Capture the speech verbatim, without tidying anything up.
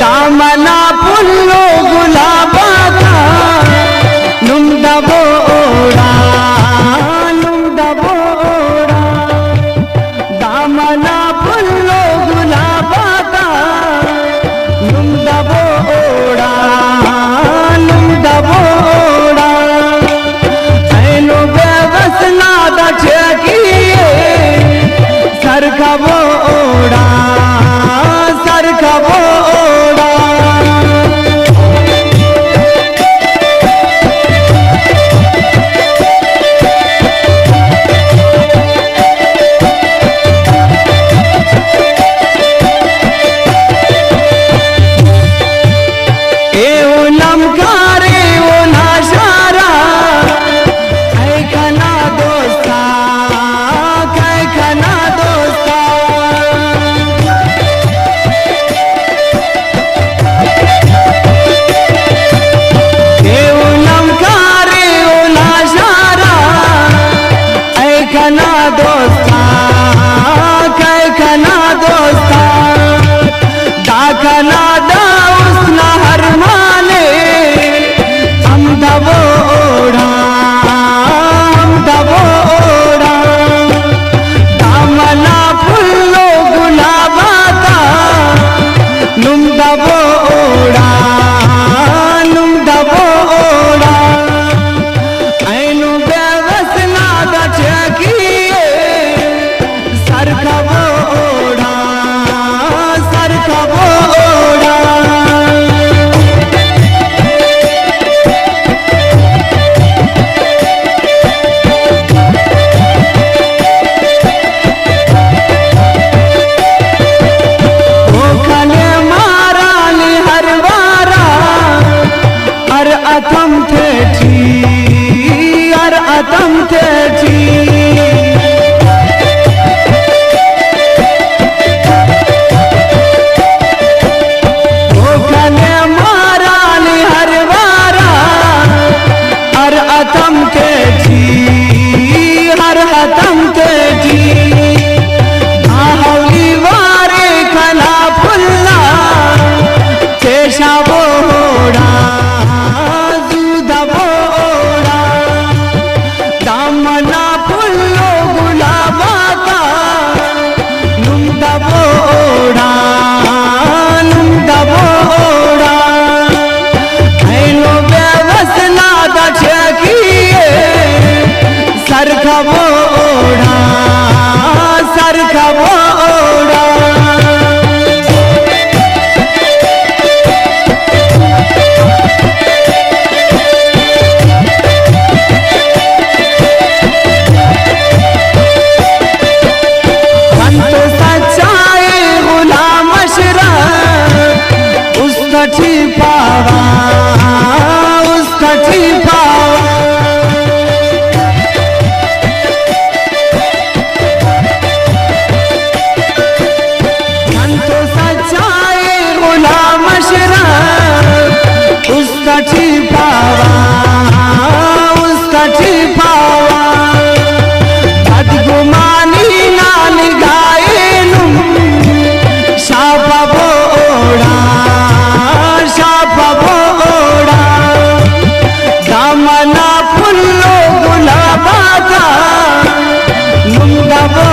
دامنا پھلو گلاب آتا نم دبو اوڑا، نم دبو اوڑا۔ دامنا پھلو گلاب آتا نم دبو اوڑا، نم دبو اوڑا۔ اینو بے وس نا دا ٹھیکی اے، سر کبو اوڑا، سر کبو اوڑا۔ اے او نمکارے او ناشارا، اے کنا دوستا، اے کنا دوستا۔ اے او نمکارے او ناشارا، اے کنا دوستا، اے کنا دوستا۔ دا کنا دا حسن ارمان اے، ہم دبو اوڑا، ہم دبو اوڑا۔ دامنا پھلو گلاب آتا نم دبو اوڑا، نم دبو اوڑا۔ اینو بے وس نا دا ٹھیکی اے، سر کبو اوڑا، سر کبو اوڑا۔ او کنے مارانی ہر وارا، ہر اتم تیٹی، ہر اتم تیٹی۔ او کنے مارانی ہر وارا، ہر اتم تیٹی، ہر اتم تیٹی۔ دا اولی وارے کنا پھلا، پیشا بوڑا، زو دبو اوڑا۔ دامنا پھلو گلاب آتا، نم دبو اوڑا، نم دبو اوڑا۔ اینو بے وس نا دا ٹھیکی اے، سر کبو اوڑا، سر کبو اوڑا۔ انت سچائے غلام اشرف، است ٹی پاوا، است ٹی پاوا۔ انت سچائے غلام اشرف، است ٹی پاوا، است ٹی پاوا۔ بدگمانی نا نگاہ نم شاپبو اوڑا، شاپبو اوڑا۔ دامنا پھلو گلاب آتا نم دبو